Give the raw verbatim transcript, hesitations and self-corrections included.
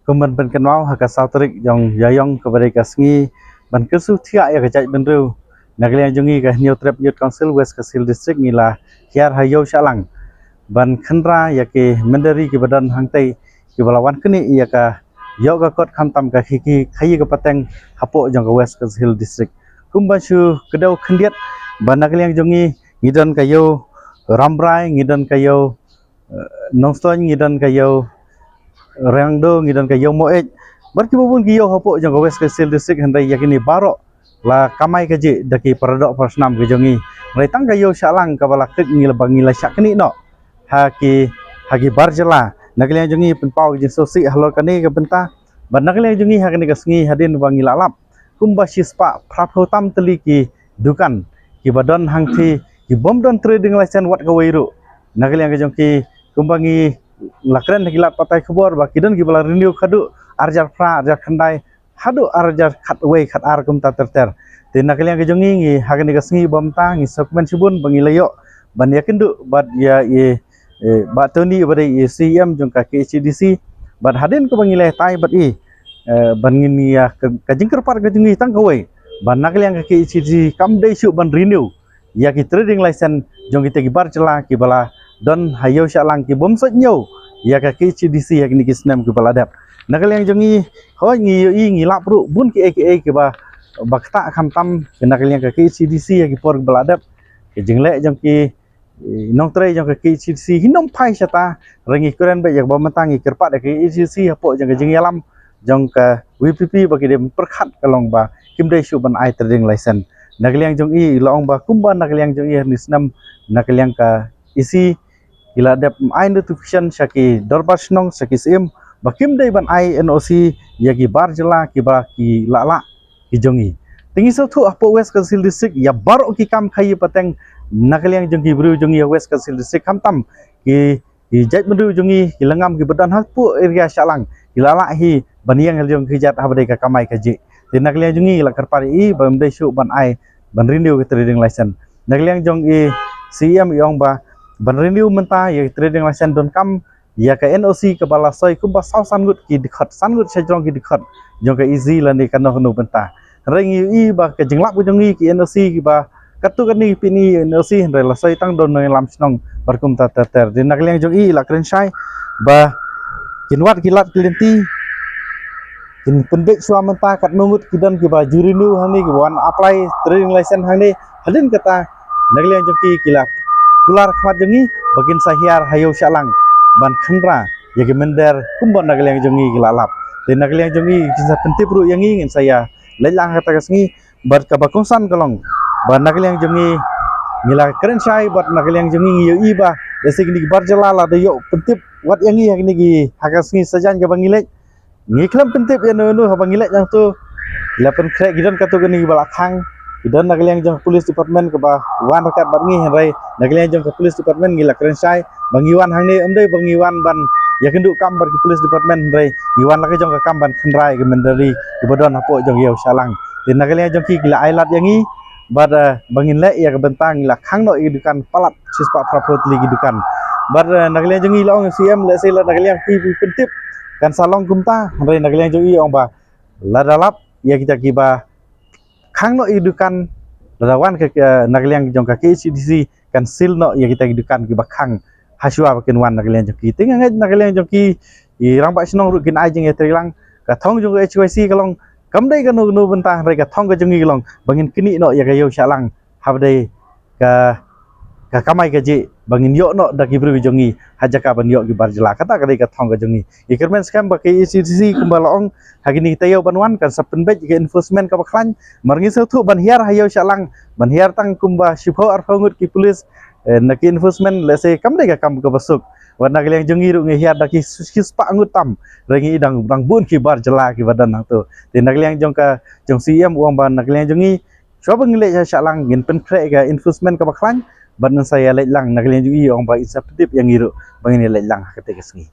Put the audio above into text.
Kum ban pynkynmaw, ha ka saw tarik jong Ïaïong kaba dei ka sngi ban kyrsiew thiah ïa ka jaitbynriew, na ka liang jong ngi ka Hynñiewtrep Youth Council West Khasi Hills District ngi la hiar ha Ïew Shah Lang ban khynra ïa ki mynder ri kiba don hangtei, kiba la wan knieh ïa ka ïoh ka kot khamtam ka khaïi, khaïi ka pateng hapoh jong ka West Khasi Hills District. Kumba shu kdew khyndiat ba na ka liang jong ngi ngi don ka Ïew Rambrai, ngi don ka Ïew, eh, Nongstoiñ, ngi don ka Ïew Riangdo, ngi don ka Ïew Moeit, bad kiba bun ki ïew hapoh jong ka West Khasi Hills District, hynrei ïa kine baroh la kamai kajih da ki paradoh parasnam ki jong ngi. Hynrei tang ka Ïew Shah Lang kaba la kit ngi la, ba ngi la shah knieh noh ha ki, ha ki bar jylla. Na ka liang jong ngi pynpaw ka jingsngewsih halor kane ka bynta. Bad na ka liang jong ngi ha kane ka sngi hadien ba ngi la lap kumba shispah phraphew tam tylli ki dukan kiba don hangthie, ki bym don trading license wat kawei ruh. Na ka liang ka jong ki, kumba ngi la kren ha ki lad pathai khubor ba ki don kiba la renew haduh ar hajar phra, ar hajar khyndai, haduh ar hajar khatwei khatar kumta ter ter. Te na ka liang ka jong ngi, ngi ha kane ka sngi ba mynta ngi sngewkmen shibun ba ngi la ïoh ban ïakynduh bad ïa i, eh, Bah Tony ba dei i C E M jong ka K H A D C, bad hadien kaba ngi la ïatai bad i, eh, ban ngin ïa ka, ka jingkyrpad ka jong ngi tang kawei ba na ka liang ka K H A D C kam dei shuh ban renew ïa ki trading license jong kita ki bar jylla kiba la don ha Ïew Shah Lang ki bym sot ñiew ïa ka K H A D C ha kine ki snem kiba la dep. Na ka liang jong ngi, hooid ngi ïohi, ngi lap ruh bun kiei kiei kiba, ba ktah khamtam na ka liang ka K H A D C ha ki por kiba la dep. Ki jingleh jong ki, eh, nongtrei jong ka K H A D C kim phai shata, hynrei ngi kren beit ïa kaba mynta, ngi kyrpad ïa ka K H A D C hapoh jong ka jingïalam jong ka V P P ba ki dei ban pyrkhat ka long ba kim dei shuh ban ai trading license. Na ka liang jong i la ong ba kumba na ka liang jong i ha kine ki snem na ka liang ka E C ki la dep ai notification sha ki dorbar shnong, sha ki syiem, ba kim dei ban ai N O C ïa ki bar jylla kiba ki la lah ki jong i. Te ngi sngewthuh hapoh West Khasi Hills District ïa baroh ki kam khaïi pateng na ka liang jong ki briew jong ngi ha West Khasi Hills District, khamtam ki, ki jaitbynriew jong ngi, ki lyngngam kiba don hapoh area Shah Lang, ki la lah hi ban ïeng ha la ki jong ki jait haba dei ka kamai kajih. Te na ka liang jong ngi la kyrpad ïa i ba ym dei shuh ban ai, ban renew ka trading license. Na ka liang jong i C E M i ong ba ban renew mynta ïa ka trading license donkam ïa ka N O C kaba la soi kumba saw san ngut ki dkhot, san ngut shajrong ki dkhot jong ka E C lane kano kano bynta. Hynrei ngi ïohi ba ka jinglap ka jong ngi ki N O C kiba katto katne ki pyni N O C, hynrei la soi tang da u nongïalam shnong bad kumta ter ter. Te na ka liang jong i la kren shai ba kin wad ki lad ki lynti, kin pynbeit shuwa mynta katno ngut ki don kiba ju renew hangne, kiba wan apply trading license hangne. Hadien kata na ka liang jong ki, ki la kular khmat jong ngi ba kin sa hiar ha Ïew Shah Lang ban khynra ïa ki mynder kumba na ka liang jong ngi ki la lap. Te na ka liang jong ngi kin sa pyntip ruh ïa ngi, ngin sa ïa leit lang ha kata ka sngi. Bad kaba kongsan ka long ba na ka liang jong ngi, ngi la kren shai bad na ka liang jong ngi, ngi ïohi ba lehse kine ki bar jylla la da ïoh pyntip wat ïa ngi ha kine ki, ha ka sngi sajan kaba ngi leit. Ngi khlem pyntip ïa no no haba ngi leit hangto. Ngi la pynkhreh, ki don katto katne kiba la khang, ki don na ka liang jong ka police department kaba wan ryngkat bad ngi, hynrei na ka liang jong ka police department ngi la kren shai ba ngi wan hangne ym dei ba ngi wan ban ïakynduh kam bad ki police department, hynrei ngi wan la ka jong ka kam ban khynra ïa ki mynder ri kiba don hapoh jong Ïew Shah Lang. Te na ka liang jong ki, ki la ai lad ïa ngi bad, eh, ba ngin leh ïa ka bynta, ngi la khang noh ïa ki dukan palat shispah phraphew tylli ki dukan. Bad, eh, na ka liang jong ngi la ong C E M, lehse la na ka liang ki pyntip kan sa long kumta, hynrei na ka liang jong i ong ba lada lap ïa kita kiba khang noh ïa ki dukan, lada wan ka, ka, na ka liang jong ka K H A D C kan seal noh ïa kita ki dukan kiba khang ha shuwa ba kin wan na ka liang jong ki. Te nga ngeit na ka liang jong ki, i rangbah shnong ruh kin ai jingïatreilang. Ka thong jong ka H Y C ka long kam dei kano kano bynta, hynrei ka thong ka jong ngi ka long ba ngin knieh noh ïa ka Ïew Shah Lang haba dei ka, ka kamai kajih, ba ngin ïoh noh da ki briew jong ngi ha jaka ban ïoh ki bar jylla. Kata ka dei ka thong ka jong ngi. Ngi kyrmen skhem ba ka K H A D C kumba la ong ha kine ki taïew ban wan kan sa pynbeit ka enforcement kaba khlaiñ. Namar ngi sngewthuh ban hiar ha Ïew Shah Lang, ban hiar tang kumba shiphew arphew ngut ki police, eh, na ki enforcement, lehse kam dei ka kam kaba suk. Wat na ka liang jong ngi ruh ngi hiar da ki shispah ngut tam, hynrei ngi dang, dang bun ki bar jylla kiba don hangto. Te na ka liang jong ka, jong C E M u ong ba na ka liang jong ngi, shuwa ba ngi leit ha Shah Lang ngin pynkhreh ka enforcement kaba khlaiñ bad ngin sa ïa leit lang. Na ka liang jong i ong ba in sa pyntip ïa ngi ruh ba ngin ïa leit lang ha kata ka sngi.